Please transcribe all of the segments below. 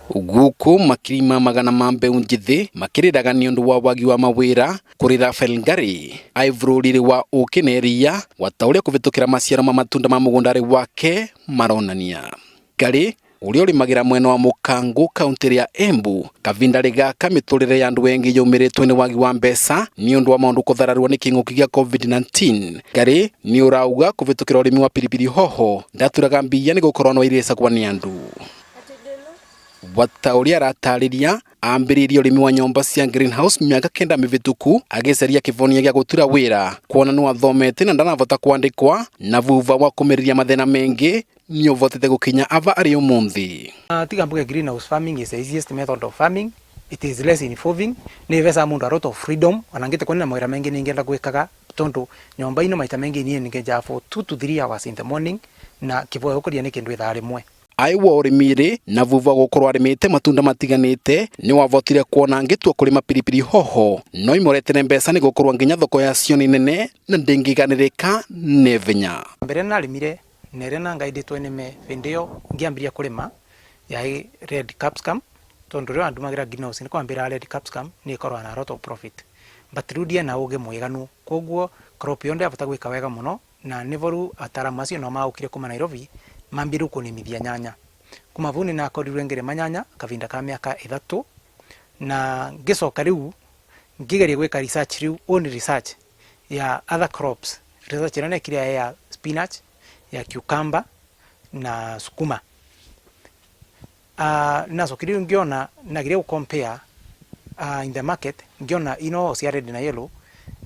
Gũkũ makiri ma magana ma mbeũ njĩthĩ makĩrĩraga nĩ ũndũ wa wagi wa mawĩra kũrĩ Raphael Ngari ai bũrũri wa ũkĩ na iria wata ũrĩa kũvĩtũkĩra maciaro ma matunda ma mũgũnda wake maronania. Ngari ũrĩa ũrĩmagĩra mwena wa Mũkangũ kaũntĩ ya Embu kavinda gaka mĩtũrĩre ya andũ engi yũmĩrĩtwo nĩ wagi wa mbeca nĩ ũndũ wa maũndũ kũthararwo nĩ kĩng'ũki gĩa COVID-19. Ngari nĩ ũrauga kũvĩtũkĩra ũrĩmi wa pilipili hoho ndaturaga mbia nĩ gũkorwo no irĩcagwo nĩ andũ. Wata ũrĩa aratarĩria ambĩrĩirie ũrĩmi wa nyũmba cia greenhouse mĩaka 9 mĩvĩtũku agĩcaria kĩvonia gĩa gũtura wĩra kuona no athomete na ndanavota kwandĩkwa na vuva wa kũmĩrĩria mathĩna mengĩ nĩ ũvotete gũkinya ava arĩ ũmũnthĩ. Tiga mbuge greenhouse farming is the easiest method of farming. It is less involving. Nĩ ĩvecaga mũndũ a lot of freedom. Ona ngĩte kwĩna mawĩra maingĩ nĩngĩenda gwĩkaga tondu nyũmba ino maita maingĩ niĩ nĩngenjaga for 2 to 3 hours in the morning na kĩboyo gũkũria nĩ kĩndũ ithaa rĩmwe. Ai wa ũrĩmi-rĩ na vuva gũkorwo arĩmĩte matunda matiganĩte nĩ wavotire kuona ngĩtua kũrĩma pilipili hoho no imũretere mbeca nĩ gũkorwo nginya thoko yacio nĩ nene na ndĩngĩganĩrĩka nĩ vinya. Mbere narĩmire na ĩrĩa nangaindĩtwo nĩme hĩndĩ ĩyo ngĩambĩrĩria kũrĩma yaĩ red capsicum tondu rĩrĩa ndumagĩra greenhouse nĩ kwambĩra red capsicum nĩ ĩkoragwo na a lot of profit, but rĩu ndiena ũgĩ mwĩganu, koguo crop ĩyo ndĩrabota gwĩka wega mũno na nĩvo rĩu ataaramu acio nao maũkire kuma Nairobi mambie rĩu kũnĩmithia nyanya. Kuma vau nĩnakorirwe ngĩrĩma nyanya kavinda ka mĩaka 3 na ngĩcoka rĩu ngĩgeria gwĩka research rĩu own research ya other crops. Research ĩrĩa nekire yarĩ ya spinach, ya cucumber na sukuma. Nacokire rĩu ngĩona nageria gũ compare in the market ngĩona ino cia red na yellow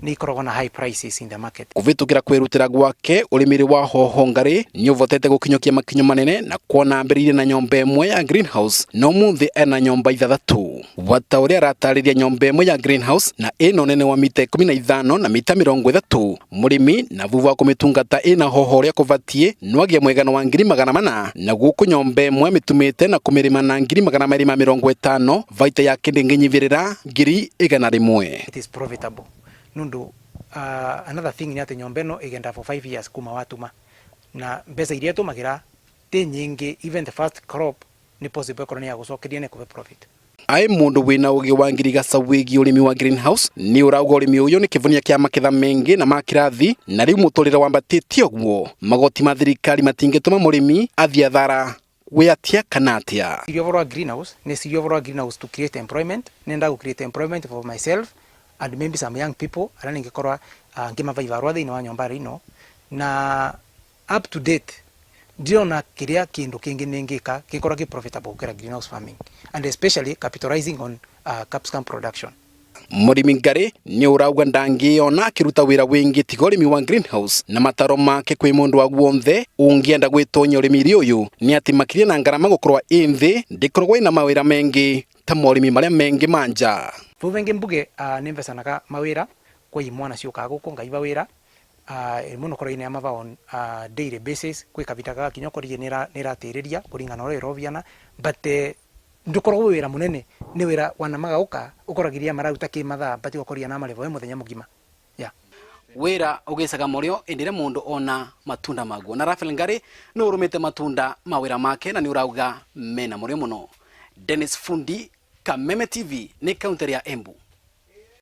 nĩ ikoragwo na high prices in the market. Kũvĩtũkĩra kwĩrutĩra gwake ũrĩmĩrĩ wa hoho Ngari nĩ ũvotete gũkinyũkia makinyo manene na kuona ambĩrĩirie na nyũmba ĩmwe ya greenhouse na ũmũthĩ ena nyũmba 6. Wata ũrĩa aratarĩria nyũmba ĩmwe ya greenhouse na ĩna ũnene wa mita 15 na mita 30 mũrĩmi na vuva wa kũmĩtungata ĩna hoho ũrĩa kũbatiĩ no agĩe mwĩgano wa 400,000 na gũkũ nyũmba ĩmwe amĩtumĩte na kũmĩrĩma na 250,000 baita yake ndĩngĩnyivĩrĩra 100,000. It is profitable nundu another thing nĩ atĩ nyũmba ĩno ĩgenda for 5 years kuma watuma na mbeca iria ĩtũmagĩra ti nyingĩ, even the first crop nĩ possible ĩkorwo nĩ ya gũcokeria na ĩkũhe profit. Ai mũndũ wĩna ũgĩ wa ngirigaca wĩgiĩ ũrĩmi wa greenhouse nĩ ũrauga ũrĩmi ũyũ nĩ kĩvonia kĩa maketha mengĩ na ma kĩrathi na rĩu mũtũrĩre wambatĩtie ũguo magoti ma thirikari matingĩtũma mũrĩmi athiĩ athara wĩ atia kana atia. Ciria ũhoro wa greenhouse nĩ ciria ũhoro wa greenhouse to create employment, nenda gũ create employment for myself and maybe some young people arĩa ningĩkorwo ngĩmava ibarũa thĩinĩ wa nyũmba ĩno na up to date ndirona kĩrĩa kĩndũ kĩngĩ nĩngĩka gĩkorwo gĩ profitable gũkĩra greenhouse farming and especially capitalizing on capsicum production. Mũrĩmi Ngari nĩ ũrauga ndangĩona akĩruta wĩra wĩngĩ tiga ũrĩmi wa greenhouse na mataro make kwĩ mũndũ wa guonthe ũngĩenda gwĩtonya ũrĩmi ũyũ nĩ atĩ makĩria na ngarama gũkorwo ĩ nthĩ ndĩkoragwo ĩna mawĩra mengĩ ta morĩmi marĩa mengĩ ma nja. Vau vengi mbuge nĩ mbecanaga mawĩra kwĩ imwana ciũkaga gũkũ ngaiva wĩra mũno korwo ine amava on daily basis kwĩ kavinda gagakinya ũkorire nĩ ĩratĩrĩria kũringana na ũrĩa ĩroviana but ndũkoragwo wĩ wĩra mũnene nĩ wĩra wana magauka ũkoragiria mararuta kĩ mathaa but ũgakoria na marĩvo we mũthenya mũgima, yeah. Wĩra ũgĩcaga mũrĩo ĩndĩ ĩrĩa mũndũ ona matunda maguo na Raphael Ngari nĩ ũrũmĩte matunda ma wĩra make na nĩ ũrauga mena mũrĩo mũno. Dennis Fundi, Kameme TV nĩ kaũntĩ ya Embu.